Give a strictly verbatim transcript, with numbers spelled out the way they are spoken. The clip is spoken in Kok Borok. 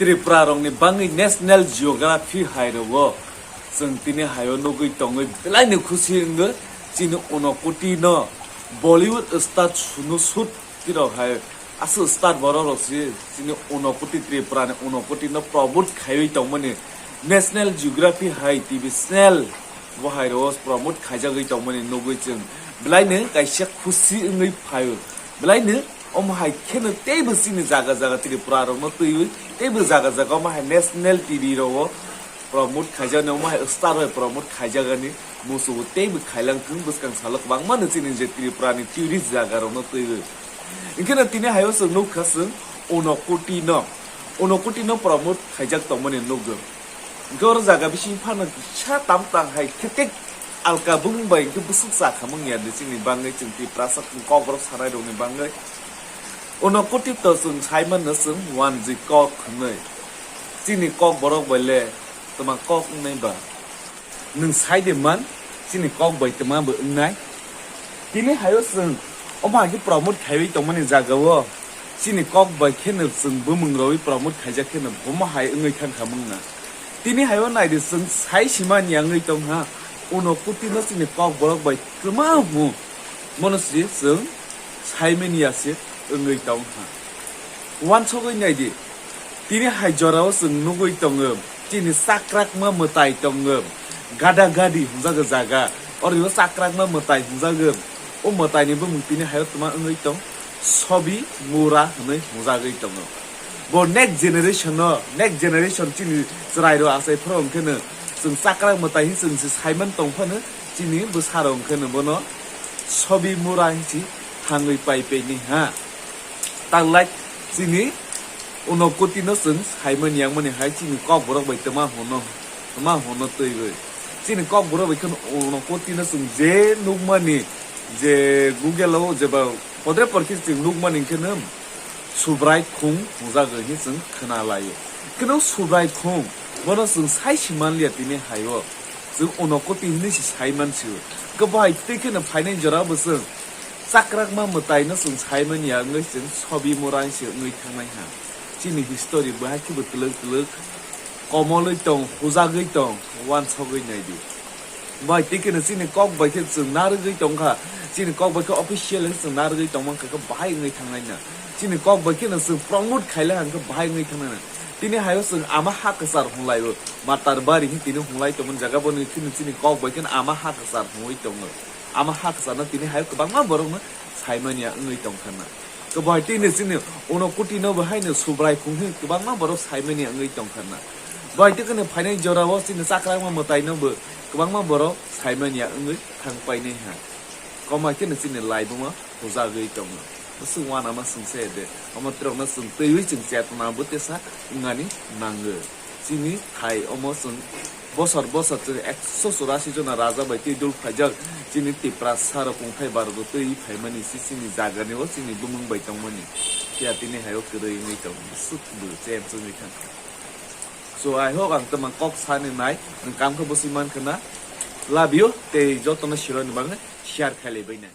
Tripura rokni bangwi National Geography hai rogo chwng tini haio nugwi tongwi belai no khusi wngwi chini Unakoti no Bollywood star sunu shoot tirok hai aswk star borok rok si chini Unakoti Tripura ni Unakoti no promote khaiwi tongmani National Geography hai T V channel bo hai rogo promote khaijagwi tongmani nugwi chwng belai no kaisa khusi wngwi phaio belai no. Omo hai kheno teibo chini jaga jaga Tripura rokno twiwi, teibo jaga jaga omo hai national T V rogo promote khaijaknai, omo hai star bai promote khaijakani musugo teibo khailang thung bwskang salo kwbangma no chini je Tripura ni tourist jaga rokno twiwi. Hinkhe no tini hayo chwng nukha chwng Unakoti no, Unakoti no promote khaijak tongmani nukgo. Hinkhe oro jaga bising phano kisa tam tang hai khe tek alka bung bai hinkhe bwswk cha khamung ya di chini bangwi chwng Tiprasa kokborok sanai rokni bangwi. Unakoti to chwng sai mano chwng wanjwi kok hwnwi. Chini kokborok bai le twma kok wngnai ba? Nwng sai de man, chini kok bai twma bo wngnai. Tini hayo chwng omo hai khe promote khaiwi tongmani jaga o chini kok bai kheno chwng bumung rogwi promote khaijak kheno bomo hai wngwi thang kha mungna. Tini hayo nai di chwng sai simani wngwi tong ha, Unakoti no chini kokborok bai twma hwn. Mono si chwng saimani ya se wngwi tong ha. Wansogwi nai di, tini hai jorao chwng nugwi tongo, chini chakrakma mwtai tongo, gada gadi hwnjago jaga, oro chakrakma mwtai hwnjago, o mwtai ni bumung tini hayo twma wngwi tong, Sobi Mura hwnwi hwnjagwi tongo. Bo next generation no, next generation chini chwrai rok achai phuru hwnkhe no chwng chakrak mwtai hin chwng se saiman tong phano chini bwsa rok hwnkhe no bono Sobi Mura hin si thangwi pai pai ni ha. Tanglai chini Unakoti no chwng saimani yangmani hai chini kokborok bai twma hwno, twma hwno twiwi. Chini kokborok bai kheno Unakoti no chwng je nukmani je Google o jeba podre porkhe chwng nukmani hwnkhe no Subrai khung hwnjago hinwi chwng khna laio. Kheno Subrai khung, bono chwng sai si manliya tini haio. Chwng Unakoti hinwi si sai mansio. Khe bo hai tei kheno phainai jora bo chwng chakrakma mwtai no chwng sai manya wngwi chwng Sobi Mura hinwi se wngwi thangnai ha. Chini history bo hai khe bo twlwk twlwk komolwi tong, hujagwi tong, wansogwi nai di. Bai tei kheno chini kok bai khe chwng narwgwi tong kha, chini kok bai khe official khe chwng narwgwi tong man kha khe bahai wngwi thangnai na. Chini kok bai kheno chwng promote khaila hwn khe bahai wngwi thangnai na. Tini hayo chwng ama ha kwchar hwnlai o, Matarbari hin tini hwnlai tongmani jaga bo ni kheno chini kok bai kheno ama ha kwchar hwnwi tongo. Ama ha kwchar no tini hayo kwbangma borok no saimanya wngwi tong kha na. Khe bai tini chini Unakoti no bo haino Subrai khung hin kwbangma borok saimanya wngwi tong kha na. Bai tei kheno phainai jora o chini chakrakma mwtai no bo kwbangma borok saimanya wngwi thang painai ha. Koma kheno chini laibuma hujagwi tongo. Bwswk uanama chwng se de. Omo trokno chwng twiwi chwng chetona bo tesa wngani nango. Chini thai omo chwng bosor bosor chwng ekso churasi jona raja bai twi dul phaijak. Chini Tiprasa rok kungthai bharoto twi phaimani si chini jagani o chini bumung bai tongmani. Phiya tini hayo kwrwi wngwi tongo. Bwswk bo chen chwngwi thangkha. So, I hope ang twmang kok sani nai, ang kam khe bwswi man khwna. Love you, tei jotono sironi bagwi share khailai bai nai.